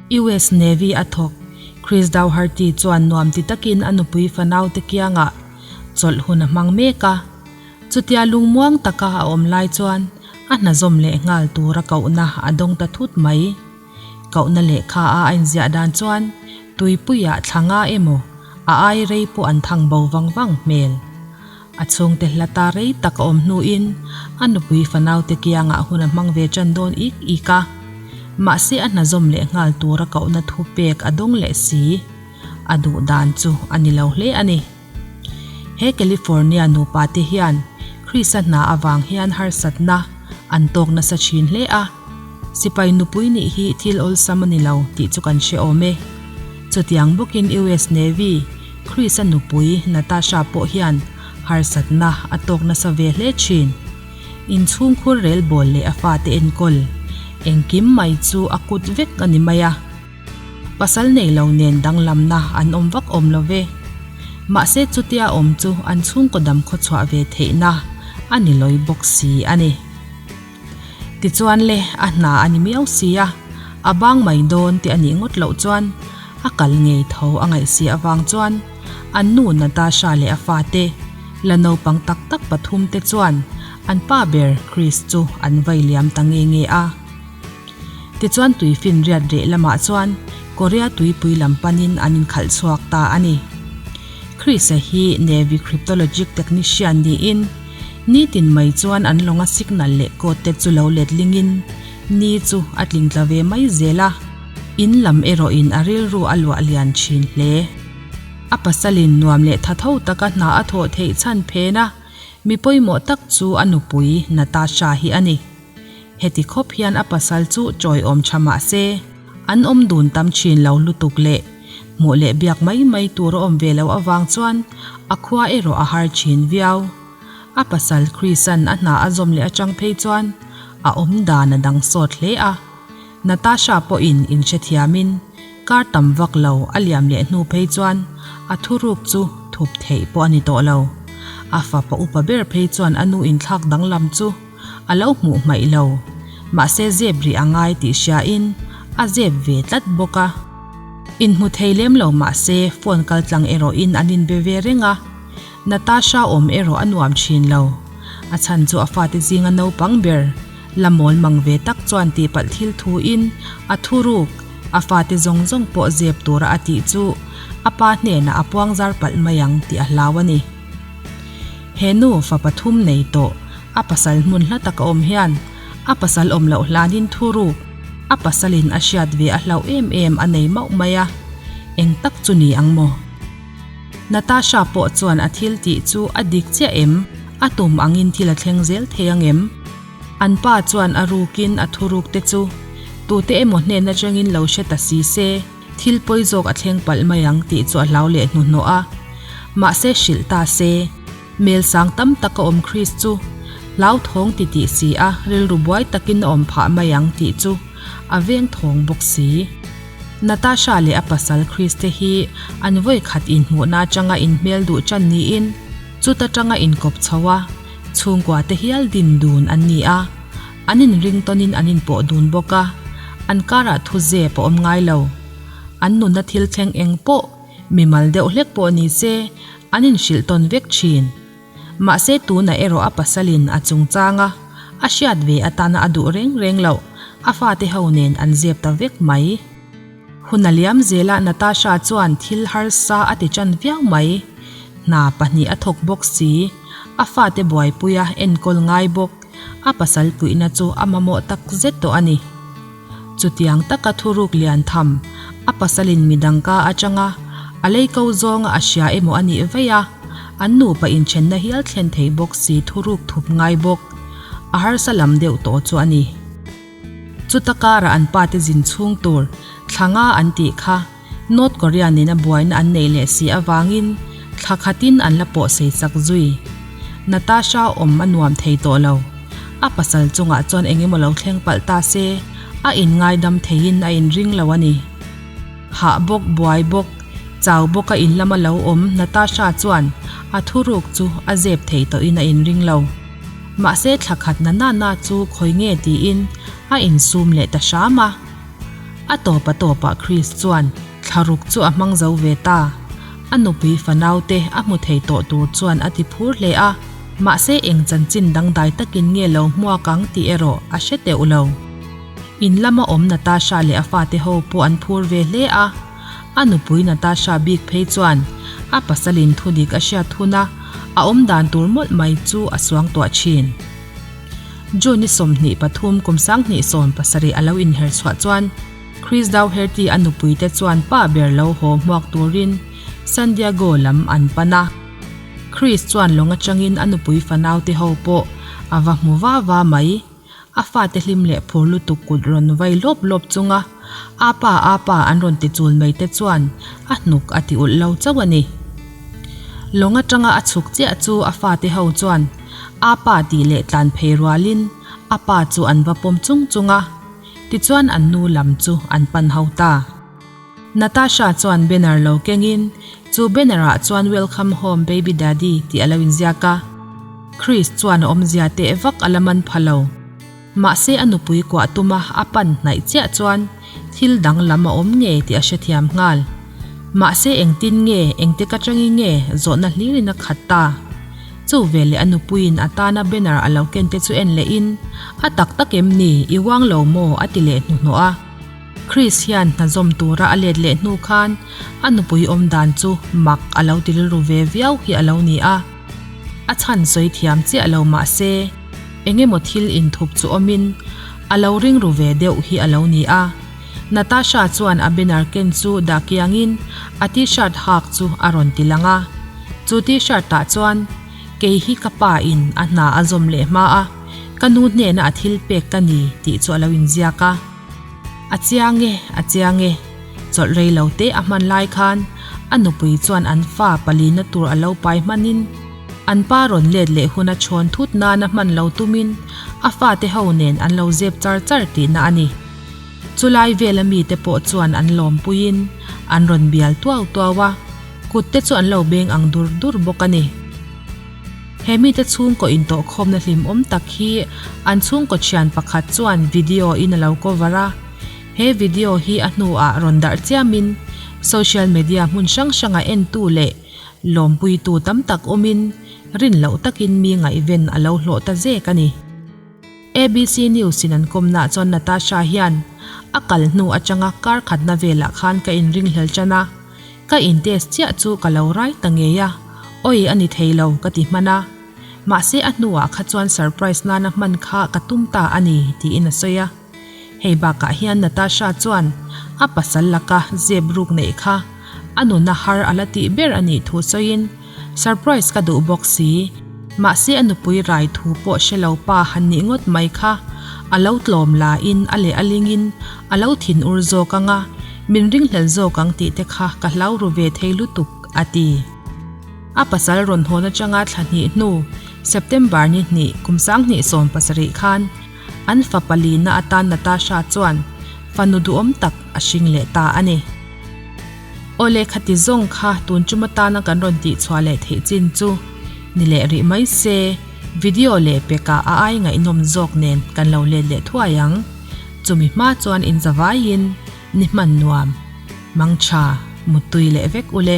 US Navy a thawk Chris Dougherty chuan nuam ti takin a nupui fanaute kiangah chawlh hun a hmang mek a. Chutia lungmuang taka a awm lai chuan a hna zawm leh nghal tura kohna a dawng ta thut mai. Kohna lehkha a a inziah dan chuan tuipuiah thla nga emaw a ai rei pawh an thang bo vang vang hmel. A chhungte hla ta rei tak a awm hnuin a nupui fanaute kiangah hun a hmang ve tan dawn ik ik a. Mahse a hna zawm leh nghal tura kohna thu pek a dawng leh si. A duh dan chu a ni lo hle a ni. He California nupa te hian Chris-a hna avang hian harsatna an tawk nasa thin hle a. Sipai nupui nih hi thil awlsam a ni lo tih chu kan hre awm e. Chutiang bawkin US Navy Chris-a nupui Natasha pawh hian harsatna a tawk nasa ve hle thin. Inchhungkhur relbawl leh a fate enkawl engkim mai chu a kut vek a ni mai a. Pasal nei lo nen danglamna an awm vak awm lo ve. Mahse chutia awm chu an chhungkaw dam khawchhuah ve theihna a ni lawi bawk si a ni. Tichuan le, a hna a ni miau si a, a bang mai dawn tih a nih ngawt loh chuan a kal ngei tho a ngaih si avang chuan an nu Natasha leh a fate, la naupang tak tak pathumte chuan an pa ber Chris chu an vai liam ta nge nge a. Tichuan tuifinriat reh lamah chuan Korea tuipui lam panin an inkhalh chhuak ta a ni. Chris-a hi Navy Cryptologic Technician niin nitin mai chuan an lawnga signal leh code te chu lo letlingin ni chu a tlingtla ve mai zel a, in lam erawhin a rilru a luah lian thin hle. A pasalin nuam leh tha tho taka hna a thawh theih chhan phen a, mi pawimawh tak chu a nupui Natasha hi a ni. Heti khawp hian a pasal chu chawiawm tha mah se, an awm dun tam thin lo lutuk leh hmuh leh biak mai mai tur a awm ve loh avang chuan a khua erawh a har thin viau. A pasal Chris-a'n a hna a zawm leh atang phei chuan a awm dan a dang sawt hle a. Natasha pawhin inhrethiamin kar tam vak lo a liam leh hnu phei chuan a thuruk chu thup theih pawh a ni tawh lo. A fapa upa ber phei chuan a nu inthlak danglam chu A lo hmuh hmaih lo. Mahse zep rih a ngai tih hriain a zep ve tlat bawk a. Inhmu thei lem lo mahse phone kal tlang erawhin an inbe ve reng a. Natasha awm erawh a nuam thin lo. A chhan chu a fate zinga naupang ber la mawl mang ve tak chuan tihpalh thil thuin a thuruk a fate zawng zawng pawh zep tura a tih chu a pa hnenah a puang zar palh mai ang tih a hlau a ni. He nu fa pathum nei tawh a pasal hmun hla tak a awm hian a pasal awm loh hlanin thuruk a pasalin a hriat ve a hlauh em em a nei mauh mai a, eng tak chu ni ang maw? Natasha pawh chuan a thil tih chu a dik chiah em? A tum angin thil a thleng zel thei ang em? An pa chuan a rukin a thuruk te chu tute emaw hnen atangin lo hre ta si se, Thil pawi zawk a thleng palh mai ang tih chu a hlau leh hnuhnawh a. Mahse hrilh ta se, Mel sang tam tak a awm Chris chu hlauthawng ti tih si a, rilru buai takin a awm phah mai ang tih chu a veng thawng bawk si. Natasha leh a pasal Chris te hi an vawi khat inhmuhna atanga inhmel duh tan niin chuta tanga inkawp chho a, chhungkua te hial din dun an ni a. An inring tawnin an inpawh dun bawk a, an karah thu zep a awm ngai lo. An nunna thil thleng eng pawh, mimal deuh hlek pawh ni se, an inhrilh tawn vek thin. Mahse tunah erawh a pasalin a chungchang a, a hriat ve atana a duh reng reng loh, a fate ho nen an zep ta vek mai. Hun a liam zelah Natasha chuan thil harsa a ti tan viau mai. Hna pahnih a thawk bawk si, a fate buaipuia enkawl ngai bawk. A pasal puihna chu a mamawh tak zet tawh a ni. Chutiang taka thuruk lian tham, a pasalin midang ka atanga a lei ko zawnga a hria emaw a nih vaih a, an nupa inthenna hial thlen thei bawk si thuruk thup ngai bawk. A harsa lam deuh tawh chu a ni. Chuta karah an pate zin chhung tur thla nga an tih kha North Korea nena buaina an neih leh si avangin thla khatin an la pawh sei chak zui. Natasha awm a nuam thei tawh lo. A pasal chungah chuan eng emaw lo thleng palh ta se, a inngaidam theiin a inring lo a ni. Hah bawk, buai bawk, chau bawka in lama lo awm Natasha chuan a thuruk chu a zep thei tawhin a inring lo. Mahse thla khat na na na chu khawi nge tiin a insum leh ta hram a. A tawp a tawpah Chris chuan thla ruk chu a hmang zo ve ta. A nupui fanaute a hmu thei tawh tur chuan a ti phur hle a, mahse eng chanchin dangdai takin nge lo hmuak ang tih erawh a hre teuh lo. In lama awm Natasha leh a fate ho pawh an phur ve hle a, a nupui Natasha bik phei chuan a pasalin thudik a hriat hun a, a awmdan tur mawlh mai chu a suangtuah thin. June i 23 kum 2017 a lo inher chhuah chuan Chris Dougherty a nupuite chuan pa ber lo haw hmuak turin San Diego lam an pan a. Chris chuan lawng atangin a nupui fanaute ho pawh a va hmu va va mai. A fate hlim leh phur lutuk kut rawn vai lawp lawp chunga Apa apa an rawn ti chul mai te chuan a hnuk a ti ulh lo chauh a ni. Lawng atanga a chhuk chiah chu a fate ho chuan Apa tih leh tlan phei rualin a pa chu an va pawm chung chung a, tichuan an nu lam chu an pan ho ta. Natasha chuan banner lo kengin chu banner ah chuan Welcome home baby daddy tih a lo inziak a. Chris chuan a awmzia teh vak a la man pha lo. Mahse a nupui kuah tuma a pan hnaih chiah chuan thil danglam a awm ngei tih a hrethiam nghal. Mahse engtin nge, engtik atangin nge zawhna hlirin a khat ta. Chu veleh a nupuiin a tana banner a lo ken te chu en lehin, A tak tak em ni, i uang lo maw? a ti leh hnuhnawh a. Chris hian hna zawm tura a let leh hnu khan a nupui awm dan chu mak a lo ti rilru ve viau hi a lo ni a. A chhan sawi thiam chiah lo mah se, eng emaw thil inthup chu awmin a lo ringru ve deuh hi a lo ni a. Natasha chuan a banner ken chu dah kiangin a t-shirt hak chu a rawn ti lang a. Chu t-shirt ah chuan, Kei hi ka pa in a hna a zawm leh hma a, ka nu hnena a thil pek ka ni tih chu a lo inziak a. A chiang e, a chiang e. Chawlh rei lo te a hman lai khan a nupui chuan an fa palina tur a lo pai hmanin an pa rawn let leh huna chhawn thut nana hman lo tumin a fate ho nen an lo zep char char tihna a ni. Chulai vela mite pawh chuan an lawmpuiin an rawn bial tuau tuau a, kut te chu an lo beng ang dur dur bawk a ni. He mite chhungkaw intawhkhawmna hlimawm tak hi an chhungkaw thian pakhat chuan video in a lo cover a. He video hi a hnuah rawn darh chiamin social media hmun hrang hranga entu leh lawmpuitu tam tak awmin rin loh takin mi ngaihven a lo hlawh ta zek a ni. ABC News in an kawmnaah chuan Natasha hian a kal hnu atanga kar khatna velah khan ka inringhlel tan a. Ka in test chiah chu ka lo rai ta ngei a, oi a ni thei lo ka ti hman a. Mahse a hnuah kha chuan surprise nana hman kha ka tum ta a ni tiin a sawi a. Hei bakah hian Natasha chuan a pasal laka zep ruk neih kha a nuna har a la tih ber a nih thu sawiin surprise ka duh bawk si. Mahse a nupui rai thu pawh hre lo pa han nih ngawt mai kha a lo tlawm lain a leh a lingin a lo thin ur zawk ang a, min ringhlel zawk ang tih te kha ka hlau ru ve thei lutuk, a ti. A pasal rawn hawn atanga thla hnih hnu, September ni hnih kum 2017 khan an fa palina atan Natasha chuan fanu duhawm tak a hring leh ta a ni. Awle khati zawng kha tun tum atana kan rawn tihchhuah leh theih chin chu ni leh rih mai se, video leh pekah a ai ngaihnawm zawk nen kan lo let leh thuai ang. Chumi hma chuan inzavaiin ni hman nuam, mangtha, muttui leh vek ule.